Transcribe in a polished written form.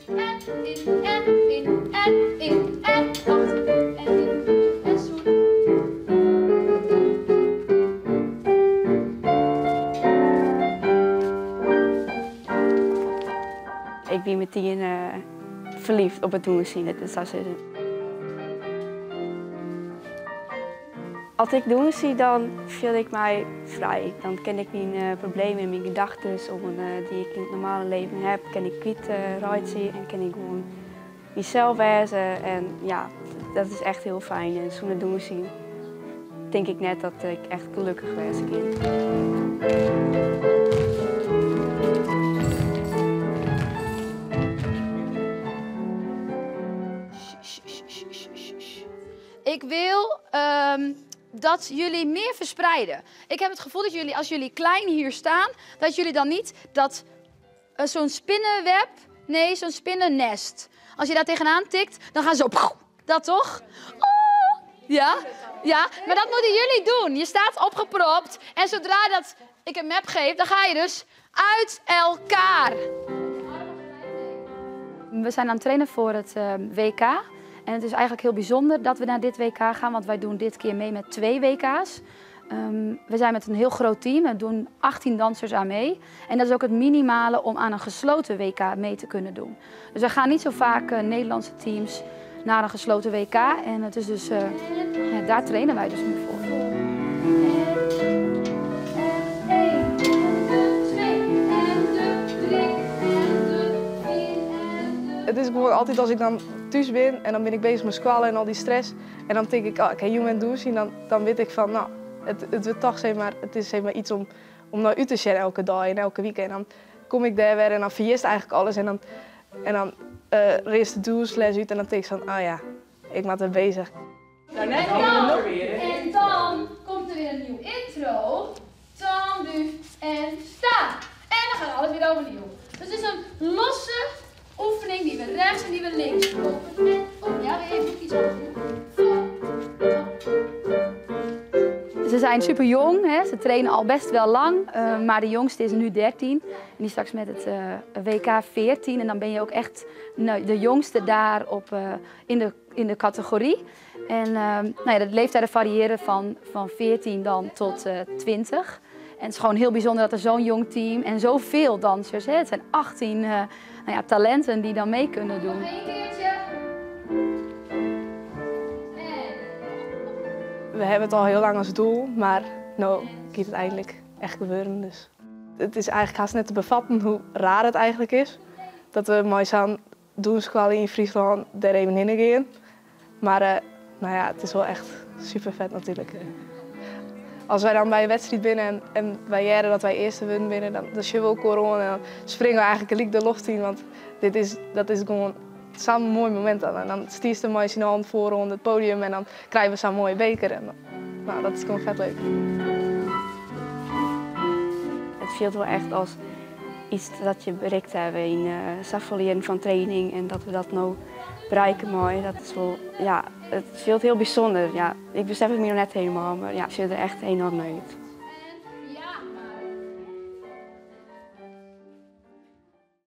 En in en in en in en achter en in en zoet. Ik wie metien ferliefd op it dûnsjen, lit it sa sizze. As ik dûnsje dan fiel ik my frij. Dan kin ik myn problemen en myn gedachtes dy't ik yn it normale leven heb, kin ik kwyt reitsje en kin ik gewoan mysels wêze. En ja, dat is echt hiel fijn. En sûnder dûnsjen tink ik net dat ik echt gelokkich wêze kin. Ik wil dat jullie meer verspreiden. Ik heb het gevoel dat jullie, als jullie klein hier staan, dat jullie dan niet dat zo'n spinnenweb, nee, zo'n spinnennest. Als je daar tegenaan tikt, dan gaan ze zo. Dat toch? Oh, ja, ja, maar dat moeten jullie doen. Je staat opgepropt en zodra dat ik een map geef, dan ga je dus uit elkaar. We zijn aan het trainen voor het WK. En het is eigenlijk heel bijzonder dat we naar dit WK gaan, want wij doen dit keer mee met 2 WK's. We zijn met een heel groot team, er doen 18 dansers aan mee. En dat is ook het minimale om aan een gesloten WK mee te kunnen doen. Dus er gaan niet zo vaak Nederlandse teams naar een gesloten WK. En het is dus, ja, daar trainen wij dus nu voor. Het is gewoon altijd als ik dan thuis ben en dan ben ik bezig met squallen en al die stress. En dan denk ik, oh, ik heb human douche en dan weet ik van, nou, het wordt toch, zeg maar, het is, zeg maar, iets om naar u te zien elke dag en elke week. En dan kom ik daar weer en dan vergist eigenlijk alles. En dan rest de douche uit en dan denk ik van, oh ja, ik ben er bezig. En dan komt er weer een nieuw intro. Tendu en sta. En dan gaat alles weer overnieuw. Dus het is een losse oefening die we rechts en die we links lopen. En op. Ja, wil je even iets over doen? Ze zijn super jong, hè? Ze trainen al best wel lang, maar de jongste is nu 13 en die straks met het WK 14. En dan ben je ook echt, nou, de jongste daar in de categorie. En de leeftijden variëren van 14 dan tot 20. En het is gewoon heel bijzonder dat er zo'n jong team en zoveel dansers, hè? Het zijn 18 talenten die dan mee kunnen doen. Nog één keertje. We hebben het al heel lang als doel, maar nu gaat het eindelijk echt gebeuren. Dus het is eigenlijk haast net te bevatten hoe raar het eigenlijk is. Dat we mooi zo'n doenskwallen in Friesland daar even heen gaan. Maar het is wel echt super vet natuurlijk. Als wij dan bij een wedstrijd binnen en wij jaren dat wij eerste winnen binnen, dan zien we ook corona en dan springen we eigenlijk gelijk de lucht in. Want dat is gewoon zo'n mooi moment dan. En dan stiest de mooi zijn hand voor onder het podium en dan krijgen we zo'n mooie beker. En dan, dat is gewoon vet leuk. Het voelt wel echt als iets dat je bereikt hebt in zoveel van training en dat we dat nou bereiken mooi. Dat is wel, ja, het voelt heel bijzonder. Ja, ik besef het me nog net helemaal, maar het ziet er echt enorm uit.